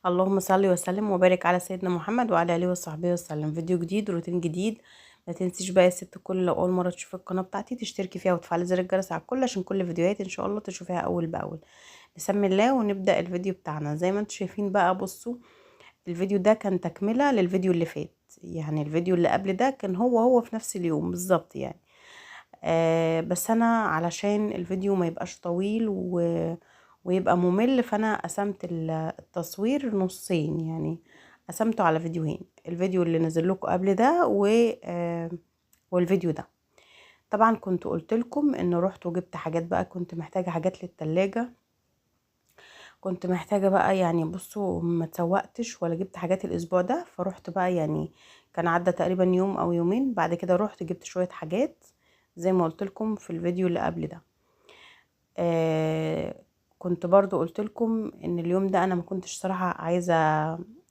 اللهم صل وسلم وبارك على سيدنا محمد وعلى اله وصحبه وسلم. فيديو جديد، روتين جديد. ما تنسيش بقى يا ست الكل، لو اول مرة تشوفي القناة بتاعتي تشتركي فيها وتفعلي زر الجرس على الكل عشان كل فيديوهاتي ان شاء الله تشوفيها اول باول. نسمي الله ونبدا الفيديو بتاعنا. زي ما انتم شايفين بقى، بصوا الفيديو ده كان تكمله للفيديو اللي فات، يعني الفيديو اللي قبل ده كان هو في نفس اليوم بالظبط يعني. بس انا علشان الفيديو ما يبقاش طويل ويبقى ممل، فانا قسمت التصوير نصين، يعني قسمته على فيديوهين، الفيديو اللي نزل لكم قبل ده والفيديو ده. طبعا كنت قلت لكم ان رحت وجبت حاجات بقى، كنت محتاجه حاجات للتلاجة، كنت محتاجه بقى يعني بصوا ما تسوقتش ولا جبت حاجات الاسبوع ده، فروحت بقى يعني كان عدى تقريبا يوم او يومين بعد كده رحت جبت شوية حاجات زي ما قلت لكم في الفيديو اللي قبل ده. كنت برضو قلت لكم ان اليوم ده انا ما كنتش صراحة عايزة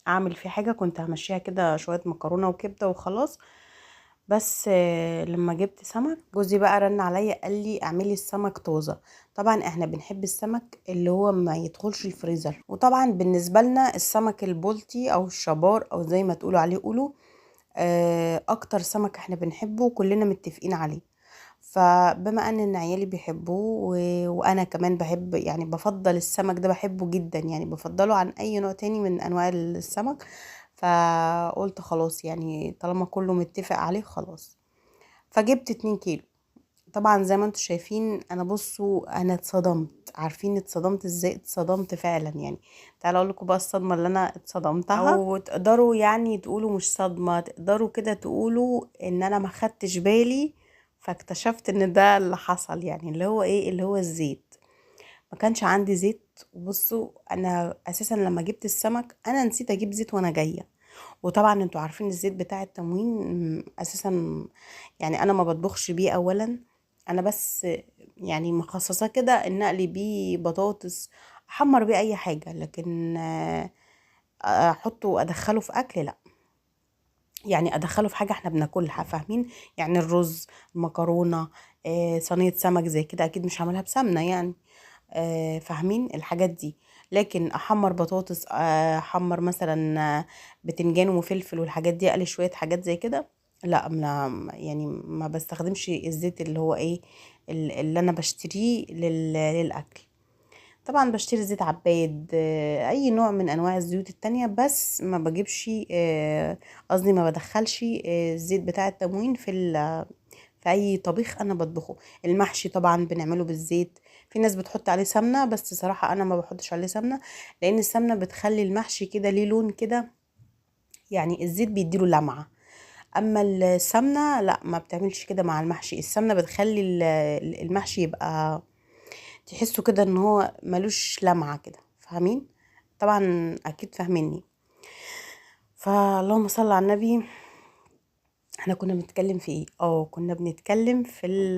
اعمل فيه حاجة، كنت همشيها كده شوية مكرونة وكبدة وخلاص. بس لما جبت سمك جوزي بقى رن عليا قال لي اعملي السمك طازة. طبعا احنا بنحب السمك اللي هو ما يدخلش الفريزر، وطبعا بالنسبة لنا السمك البلطي او الشبار او زي ما تقولوا عليه قولوا، اكتر سمك احنا بنحبه وكلنا متفقين عليه. فبما ان عيالي بيحبوه وانا كمان بحب، يعني بفضل السمك ده، بحبه جدا يعني، بفضله عن اي نوع تاني من انواع السمك. فقلت خلاص يعني طالما كله متفق عليه خلاص، فجبت 2 كيلو. طبعا زي ما انتم شايفين انا بصوا انا اتصدمت، عارفين اتصدمت ازاي؟ اتصدمت فعلا يعني. تعالوا اقول لكم بقى الصدمة اللي انا اتصدمتها، او تقدروا يعني تقولوا مش صدمة، تقدروا كده تقولوا ان انا ما خدتش بالي، فاكتشفت ان ده اللي حصل يعني، اللي هو ايه، اللي هو الزيت. ما كانش عندي زيت. وبصوا انا اساسا لما جبت السمك انا نسيت اجيب زيت وانا جاية، وطبعا انتوا عارفين الزيت بتاع التموين اساسا يعني انا ما بطبخش بيه اولا، انا بس يعني مخصصاه كده ان اقلي بيه بطاطس، احمر بيه اي حاجة، لكن احطه وادخله في اكل لا، يعني ادخله في حاجة احنا بناكلها، فاهمين؟ يعني الرز، المكرونه، صينية سمك زي كده اكيد مش هعملها بسمنه يعني، فاهمين الحاجات دي. لكن احمر بطاطس، احمر مثلا بتنجان وفلفل والحاجات دي، اقلي شوية حاجات زي كده، لا يعني ما بستخدمش الزيت اللي هو ايه اللي انا بشتريه للاكل. طبعا بشتري زيت عباد، اي نوع من انواع الزيوت التانية، بس ما بجيبش، قصدي ما بدخلش الزيت بتاع التموين في اي طبيخ انا بطبخه. المحشي طبعا بنعمله بالزيت، في ناس بتحط عليه سمنه، بس صراحة انا ما بحطش عليه سمنه، لان السمنة بتخلي المحشي كده ليه لون كده، يعني الزيت بيديله لمعة. اما السمنة لا، ما بتعملش كده مع المحشي. السمنة بتخلي المحشي يبقى تحسوا كده ان هو ملوش لمعة كده، فاهمين؟ طبعا اكيد فاهميني. فاللهم صل على النبي. احنا كنا بنتكلم في ايه؟ كنا بنتكلم في ال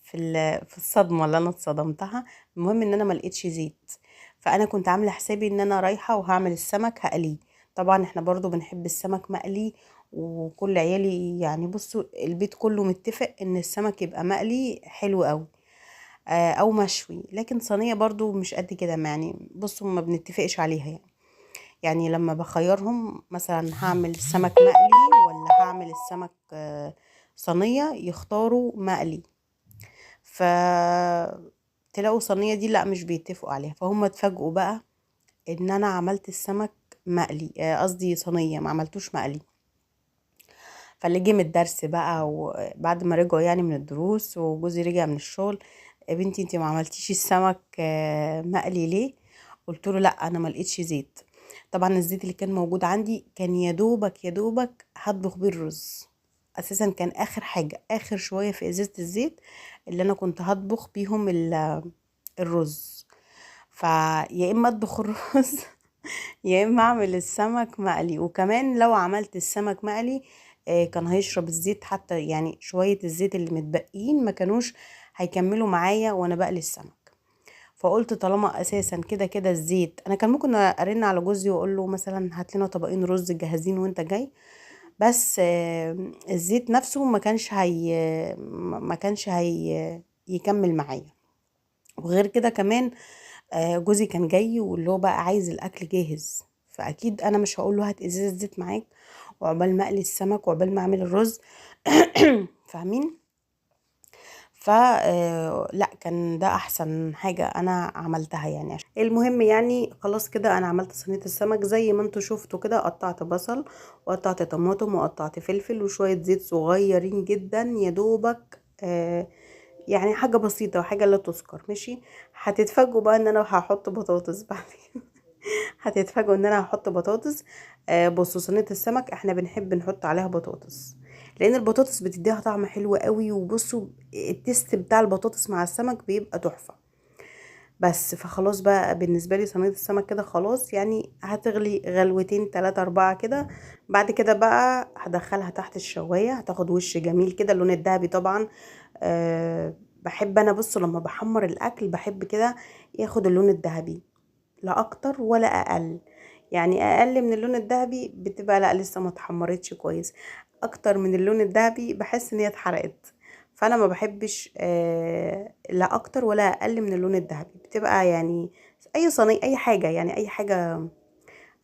في ال في الصدمة اللي انا اتصدمتها. المهم ان انا ما لقيتش زيت، فانا كنت عامله حسابي ان انا رايحة وهعمل السمك هقليه. طبعا احنا برضو بنحب السمك مقلي، وكل عيالي يعني بصوا البيت كله متفق ان السمك يبقى مقلي حلو قوي، او مشوي، لكن صينية برضو مش قد كده يعني، بصوا ما بنتفقش عليها يعني لما بخيرهم مثلا هعمل سمك مقلي ولا هعمل السمك صينية، يختاروا مقلي، فتلاقوا صينية دي لا مش بيتفقوا عليها. فهم اتفاجئوا بقى ان انا عملت السمك مقلي، قصدي صينية، ما عملتوش مقلي. فاللي جه من الدرس بقى، وبعد ما رجعوا يعني من الدروس وجوزي رجع من الشغل، يا بنتي انت ما عملتيش السمك مقلي ليه؟ قلت له لا انا ما لقيتش زيت. طبعا الزيت اللي كان موجود عندي كان يا دوبك يا دوبك هطبخ بيه الرز اساسا، كان اخر حاجة، اخر شوية في ازازة الزيت اللي انا كنت هطبخ بيهم الرز. فيا اما اطبخ الرز يا اما اعمل السمك مقلي. وكمان لو عملت السمك مقلي كان هيشرب الزيت، حتى يعني شوية الزيت اللي متبقيين ما كانوش هيكملوا معايا وانا بقلي السمك. فقلت طالما اساسا كده كده الزيت، انا كان ممكن ارن على جوزي واقول له مثلا هات لنا طبقين رز جاهزين وانت جاي، بس الزيت نفسه ما كانش هي يكمل معايا. وغير كده كمان جوزي كان جاي واللي هو بقى عايز الاكل جاهز، فاكيد انا مش هقول له هات ازازة زيت معاك وعقبال ما اقلي السمك وعقبال ما اعمل الرز فاهمين؟ ف لا كان ده احسن حاجة انا عملتها يعني. المهم يعني خلاص كده انا عملت صينية السمك زي ما انتوا شفتوا كده، قطعت بصل وقطعت طماطم وقطعت فلفل وشوية زيت صغيرين جدا يا دوبك، يعني حاجة بسيطة وحاجه لا تذكر. ماشي، هتتفاجئوا بقى ان انا هحط بطاطس بعد كده هتتفاجئوا ان انا هحط بطاطس. بصوا صينية السمك احنا بنحب نحط عليها بطاطس، لان البطاطس بتديها طعم حلو قوي، وبصوا ال taste بتاع البطاطس مع السمك بيبقى تحفة. بس فخلاص بقى بالنسبة لي صينية السمك كده خلاص، يعني هتغلي غلوتين 3 4 كده، بعد كده بقى هدخلها تحت الشوايه، هتاخد وش جميل كده اللون الذهبي طبعا. بحب انا بصوا لما بحمر الاكل بحب كده ياخد اللون الذهبي، لا اكتر ولا اقل، يعني اقل من اللون الذهبي بتبقى لا لسه ما اتحمرتش كويس، اكتر من اللون الذهبي بحس ان هي اتحرقت. فانا ما بحبش لا اكتر ولا اقل من اللون الذهبي، بتبقى يعني اي صينية اي حاجة، يعني اي حاجة،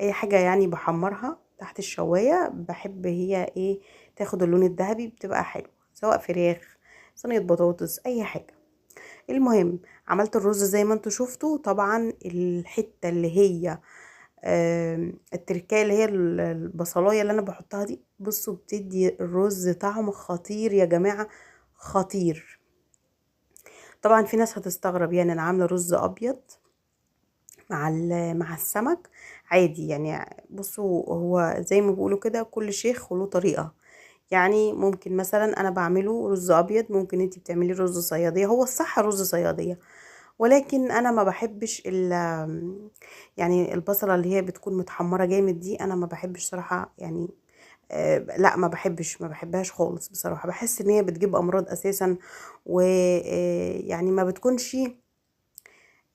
اي حاجة يعني بحمرها تحت الشوايه بحب هي ايه تاخد اللون الذهبي، بتبقى حلوة، سواء فراخ صينية بطاطس اي حاجة. المهم عملت الرز زي ما انتوا شفتوا. طبعا الحتة اللي هي التركايه اللي هي البصلايه اللي انا بحطها دي، بصوا بتدي الرز طعم خطير يا جماعة، خطير. طبعا في ناس هتستغرب، يعني انا عامله رز ابيض مع السمك عادي يعني. بصوا هو زي ما بيقولوا كده كل شيخ وله طريقه، يعني ممكن مثلا انا بعمله رز ابيض، ممكن انتي بتعملي رز صياديه، هو الصح رز صياديه، ولكن انا ما بحبش يعني البصله اللي هي بتكون متحمره جامد دي، انا ما بحبش صراحة يعني، لا ما بحبش، ما بحبهاش خالص بصراحة، بحس ان هي بتجيب امراض اساسا، و يعني ما بتكونش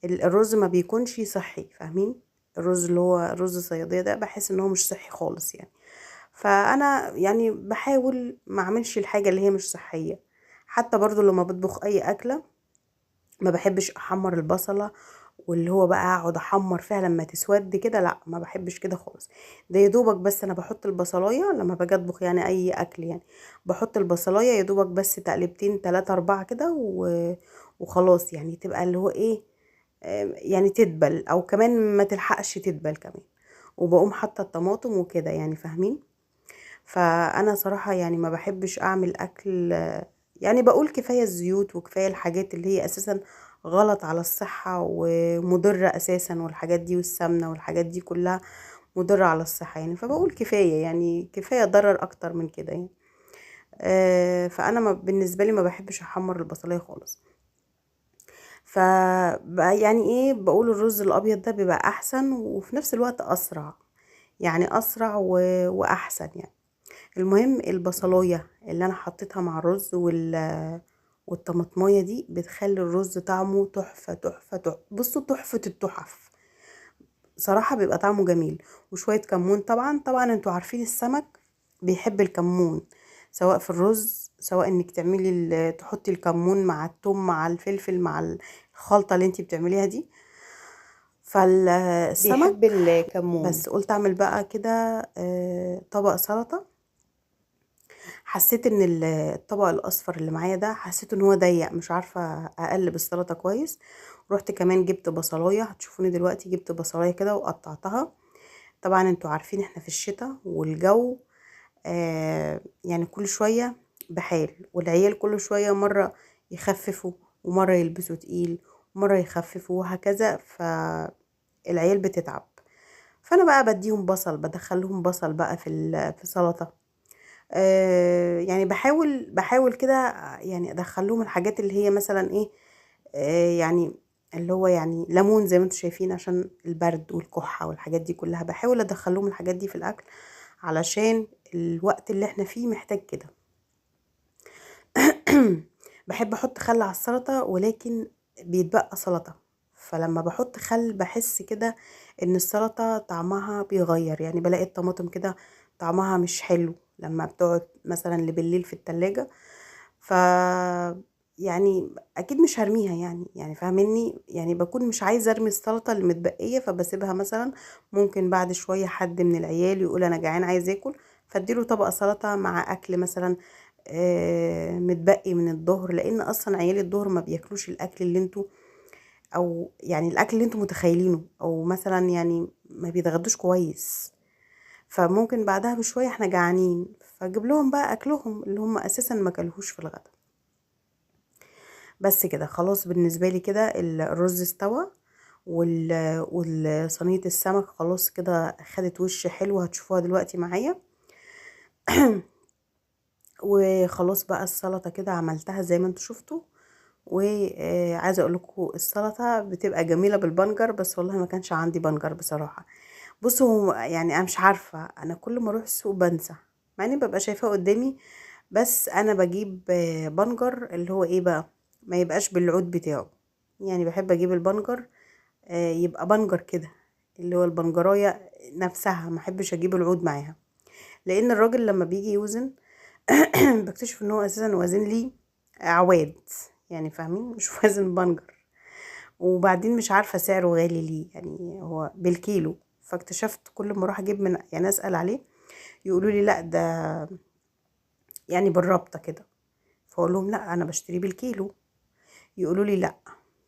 الرز ما بيكونش صحي، فاهمين؟ الرز اللي هو رز الصياديه ده بحس ان هو مش صحي خالص يعني. فانا يعني بحاول ما اعملش الحاجة اللي هي مش صحية. حتى برضو لما بطبخ اي اكله ما بحبش احمر البصله واللي هو بقى اقعد احمر فيها لما تسود كده، لا ما بحبش كده خالص. ده يا دوبك بس انا بحط البصلايه لما باجي اطبخ يعني اي اكل، يعني بحط البصلايه يا دوبك بس تقلبتين 3 4 كده وخلاص، يعني تبقى اللي هو ايه، يعني تدبل او كمان ما تلحقش تدبل كمان، وبقوم حاطه الطماطم وكده يعني، فاهمين؟ فانا صراحة يعني ما بحبش اعمل اكل، يعني بقول كفاية الزيوت وكفاية الحاجات اللي هي اساسا غلط على الصحة ومضره اساسا، والحاجات دي والسمنه والحاجات دي كلها مضرة على الصحة يعني، فبقول كفاية يعني، كفاية ضرر اكتر من كده يعني. فانا بالنسبة لي ما بحبش احمر البصليه خالص. ف يعني ايه، بقول الرز الابيض ده بيبقى احسن وفي نفس الوقت اسرع، يعني اسرع واحسن يعني. المهم البصلايه اللي انا حطيتها مع الرز والطماطمايه دي بتخلي الرز طعمه تحفة تحفة تحفة، بصوا تحفة التحف صراحة، بيبقى طعمه جميل. وشوية كمون طبعا، طبعا انتوا عارفين السمك بيحب الكمون، سواء في الرز، سواء انك تعملي تحطي الكمون مع الثوم مع الفلفل مع الخلطة اللي انتي بتعمليها دي، فالسمك بيحب الكمون. بس قلت اعمل بقى كده طبق سلطة. حسيت ان الطبق الاصفر اللي معايا ده حسيت ان هو ضيق، مش عارفه اقلب السلطة كويس. رحت كمان جبت بصلايه، هتشوفوني دلوقتي جبت بصلايه كده وقطعتها. طبعا انتوا عارفين احنا في الشتاء والجو يعني كل شوية بحال، والعيال كل شوية مرة يخففوا ومرة يلبسوا تقيل ومرة يخففوا وهكذا، فالعيال بتتعب. فانا بقى بديهم بصل، بدخلهم بصل بقى في سلطة. يعني بحاول كده يعني ادخلهم الحاجات اللي هي مثلا ايه، يعني اللي هو يعني ليمون زي ما انتم شايفين عشان البرد والكحة والحاجات دي كلها. بحاول ادخلهم الحاجات دي في الاكل علشان الوقت اللي احنا فيه محتاج كده. بحب احط خل على السلطة، ولكن بيتبقى سلطة، فلما بحط خل بحس كده ان السلطة طعمها بيغير، يعني بلاقي الطماطم كده طعمها مش حلو لما بتقعد مثلا لبالليل في التلاجة. ف يعني اكيد مش هرميها، يعني فاهميني، يعني بكون مش عايزه ارمي السلطة اللي متبقيه، فبسيبها مثلا ممكن بعد شوية حد من العيال يقول انا جعان عايز اكل، فاديله طبق سلطة مع اكل مثلا متبقي من الظهر، لان اصلا عيال الظهر ما بياكلوش الاكل اللي انتوا او يعني الاكل اللي انتوا متخيلينه، او مثلا يعني ما بيتغدوش كويس، فممكن بعدها بشوية احنا جعانين، فاجيب لهم بقى اكلهم اللي هم اساسا ما كلهوش في الغدا. بس كده خلاص بالنسبة لي كده الرز استوى، والصينيه السمك خلاص كده خدت وش حلو، هتشوفوها دلوقتي معايا. وخلاص بقى السلطة كده عملتها زي ما انتوا شفتوا. وعايزه اقول لكم السلطة بتبقى جميلة بالبنجر، بس والله ما كانش عندي بنجر بصراحة. بصوا يعني انا مش عارفه، انا كل ما اروح السوق بنسى، مع اني ببقى شايفاه قدامي، بس انا بجيب بنجر اللي هو ايه بقى، ما يبقاش بالعود بتاعه، يعني بحب اجيب البنجر يبقى بنجر كده اللي هو البنجرايه نفسها، ما احبش اجيب العود معاها، لان الراجل لما بيجي يوزن بكتشف ان هو اساسا وازن لي عواد، يعني فاهمين، مش وازن بنجر. وبعدين مش عارفه سعره غالي ليه، يعني هو بالكيلو، فاكتشفت كل ما اروح اجيب من يعني اسال عليه يقولوا لي لا ده يعني بالرابطه كده، فاقول لهم لا انا بشتريه بالكيلو، يقولوا لي لا.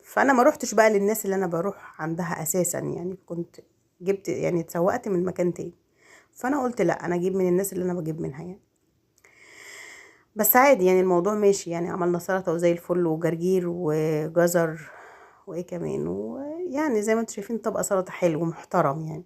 فانا ما روحتش بقى للناس اللي انا بروح عندها اساسا، يعني كنت جبت يعني اتسوقت من مكان تاني، فانا قلت لا انا اجيب من الناس اللي انا بجيب منها يعني. بس عادي يعني الموضوع ماشي، يعني عملنا سلطة وزي الفل وجرجير وجزر وايه كمان، ويعني زي ما انتم شايفين طبق سلطة حلو ومحترم يعني.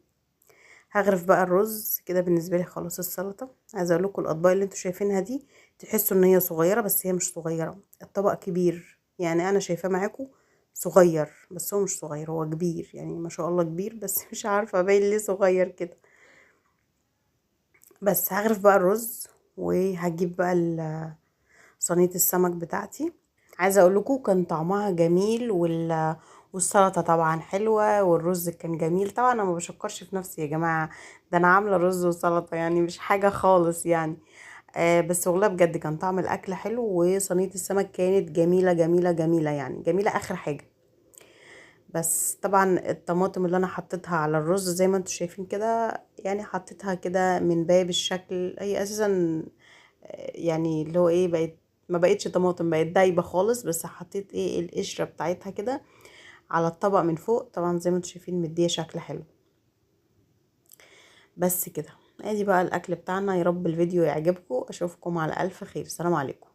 هغرف بقى الرز كده بالنسبة لي خلاص السلطة. عايزه اقول لكم الاطباق اللي انتم شايفينها دي تحسوا ان هي صغيرة، بس هي مش صغيرة، الطبق كبير، يعني انا شايفاه معاكم صغير بس هو مش صغير، هو كبير يعني ما شاء الله كبير، بس مش عارفه باين ليه صغير كده. بس هغرف بقى الرز وهجيب بقى صينية السمك بتاعتي. عايزه اقول لكم كان طعمها جميل، والسلطة طبعا حلوة، والرز كان جميل. طبعا انا ما بشكرش في نفسي يا جماعة، ده انا عامله رز وسلطة يعني مش حاجة خالص يعني، بس والله بجد كان طعم الاكل حلو، وصينيه السمك كانت جميلة جميلة جميلة يعني جميلة اخر حاجة. بس طبعا الطماطم اللي انا حطيتها على الرز زي ما انتم شايفين كده، يعني حطيتها كده من باب الشكل، هي اساسا يعني اللي هو ايه بقت ما بقتش طماطم، بقت دايبه خالص، بس حطيت ايه القشرة بتاعتها كده على الطبق من فوق، طبعا زي ما انتم شايفين مديه شكل حلو. بس كده ادي بقى الاكل بتاعنا. يا رب الفيديو يعجبكم، اشوفكم على الف خير، سلام عليكم.